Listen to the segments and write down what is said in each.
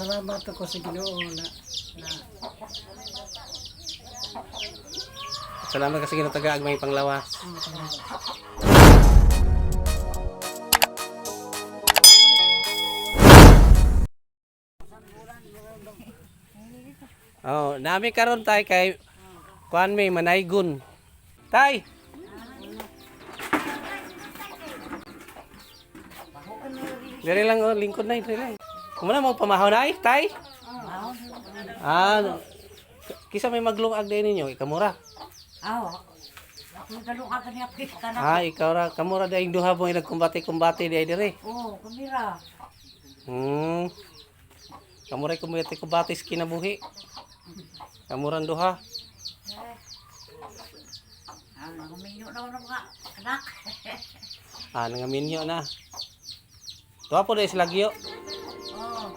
Nagpasalamat ako sa Ginoo na na Salamat kasi ginataga may panglawas. Oh, nami karon tay kay kuan may manaygon. Tay. Diri lang oh, lingkod na diri lang. Kumuna mo pamahaw na ay, tay? Ah, kisa may maglungag din ninyo, ikamura. Aw, ako galong ka niya pit ka na. Ah, ikaw ra kamura dayong duha mo nagkumbate-kumbate di ay dire. Oo, kumira. Kamura kumbate-kumbate sa kinabuhi. Kamuran duha. Ah, guminyo na ako ng mga anak. Ah, nangaminyo na. Tuwa po dahil sila giyo. Oo.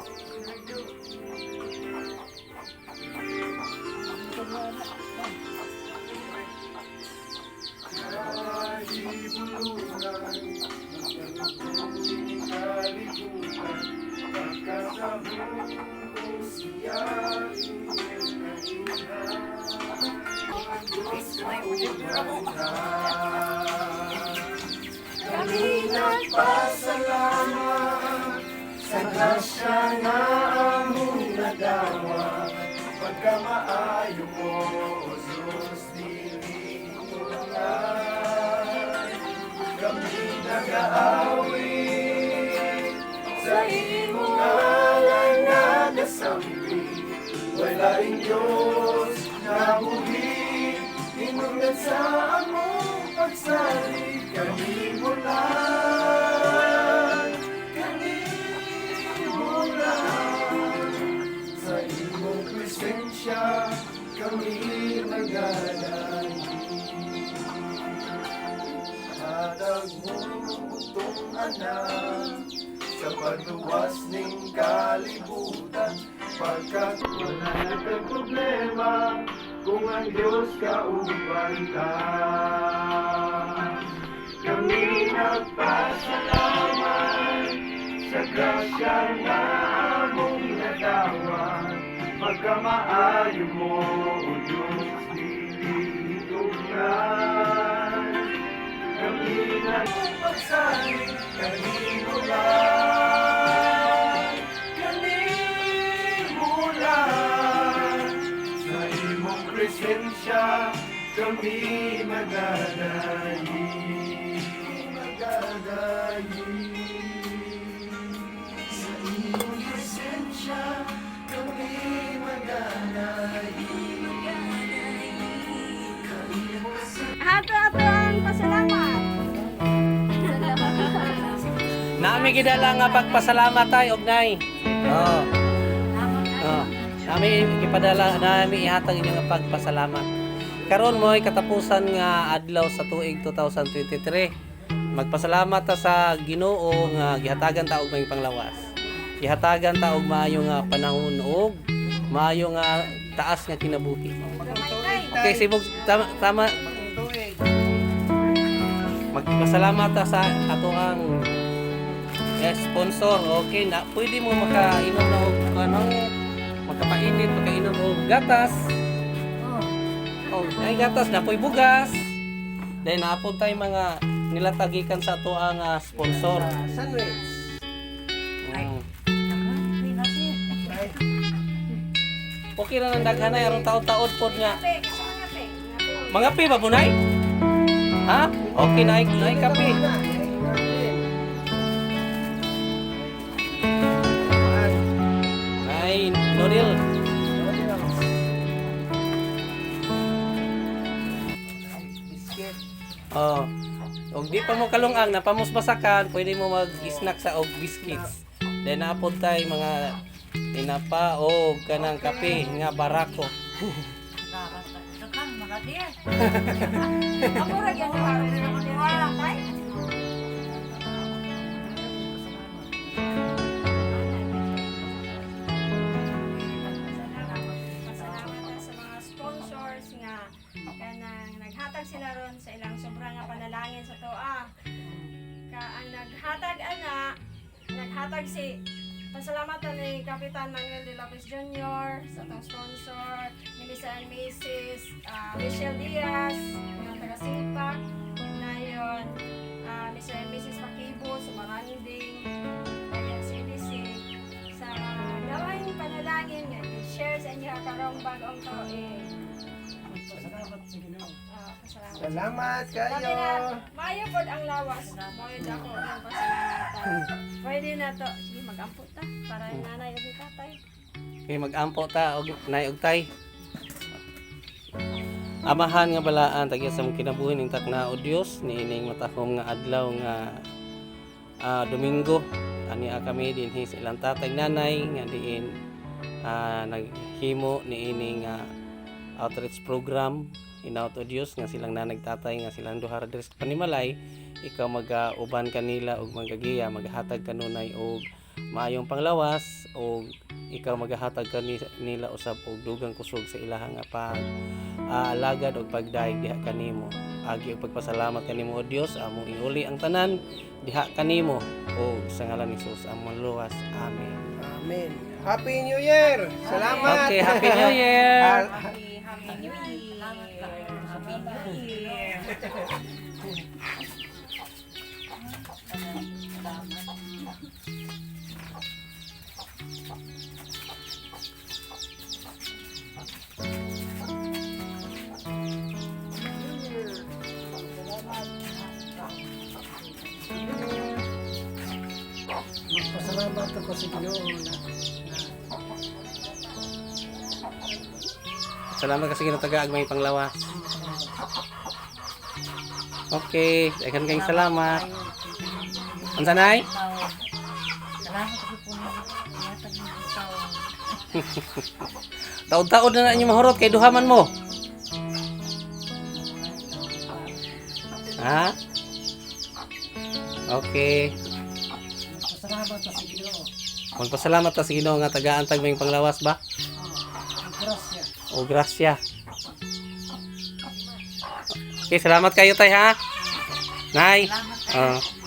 Nagpasalamat sa grasya na among nagawa. Pagkamaayo mo, O Diyos, dili tunay. Kami nag-aawit sa imong ngalan nagasambi. Wala ing Diyos na buhi, hinungdan sa among pagsalig. Kanimo lang, kanimo lang. Sa imong presensya kami nagalayi. Hatag mo itong anak sa pagluwas ning kalibutan, pagkat wala na kang problema kung ang Diyos kauban ka. Kami nagpasalamat sa grasya na among nagawa. Pagkamaayo mo, O Diyos, dili tugnan. Kami nagpagsalig, kanino lang, kanimo lang. Sa imong presensya, kami magdadayi, magdadayi. Sa imong presensya, kami magdadayi. Ato ato ang pasalamat. Nami gidala nga pagpasalamat tay og nay. Oh. Oh. Nami gipadala, nami ihatag inyo nga pagpasalamat. Karon mo'y katapusan nga adlaw sa tuig 2023. Magpasalamat ta sa Ginoo nga gihatagan ta og maayong panglawas. Gihatagan ta og maayo nga panahon og maayo nga taas nga kinabuhi. Okay, sibog tama, tama. Magpasalamat ta sa ato ang sponsor. Okay na pwede mo makainom na og ano, makapainit, makainom og gatas. Oh, ay gatas na po'y bugas. Then naapod tayo mga nilatagikan sa ato ang sponsor. Sandwich. Okay ra nang daghan ay aron taon-taon pod nga. Pe, kasi mga pe. Mga pi ba bunay? Ha? Okay na ay kape. Ay, noodle. Biscuit. Oh. Og di pa mo kalungang napamusbasakan, pwede mo mag-snack sa og biscuits. Then naapod tay mga tinapa o kanang kape nga barako. Daghang mga diya. Amo ra gyud ang tay. Pasalamat ta sa mga sponsors nga kanang naghatag sila ron sa ilang sobra nga panalangin sa toa. Ka ang naghatag ana, naghatag si Pasalamatan ni Kapitan Manuel de Lopez Jr. sa atong sponsor, ni Mr. and Mrs. Michelle Diaz, nga taga Sipak, nayon Mr. and Mrs. Pakibo sa Maranding, ayan CDC, sa gawain panalangin nga i-share sa inyo karong bagong tuig. Pasalamat sa Ginoo. Pasalamat. Salamat Sabi kayo. na, maayo pod ang lawas. Maayo dako ang pasalamatan. Pwede na to. Sige, mag-ampo ta para yung nanay ug tatay. Okay, mag-ampo ta og nay og tay. Amahan nga balaan tagya sa mong kinabuhi ning takna o Dios niining matahom nga adlaw nga Domingo ani kami dinhi sa ilang tatay nanay nga diin naghimo niini nga outreach program inaut o Dios nga silang nanay tatay nga silang duha ra diri sa panimalay ikaw magauban kanila og magagiya maghatag kanunay og maayong panglawas og ikaw magahatag nila usab og dugang kusog sa ilaha nga pag alagad og pagdayeg diha kanimo agi og pagpasalamat kanimo o Dios among iuli ang tanan diha kanimo og sa ngalan ni Jesus among luwas. Amen. Amen. Happy New Year! Salamat! Okay, Happy New Year. Happy, Happy New Year. Happy New Year. Magpasalamat ako sa Ginoo na Salamat kasi ginataga may panglawas. Okay, daghan kayong salamat. Unsa nay? Salamat ko po na yatag ng taon. Taod-taod na na inyo mahurot kay duha man mo. Ha? Okay. Magpasalamat ako sa Ginoo. Magpasalamat ta sa Ginoo nga tagaan tag may panglawas ba? Ang grasya. O grasya. Okay, salamat kayo tay ha. Nay. Salamat kayo. Ah.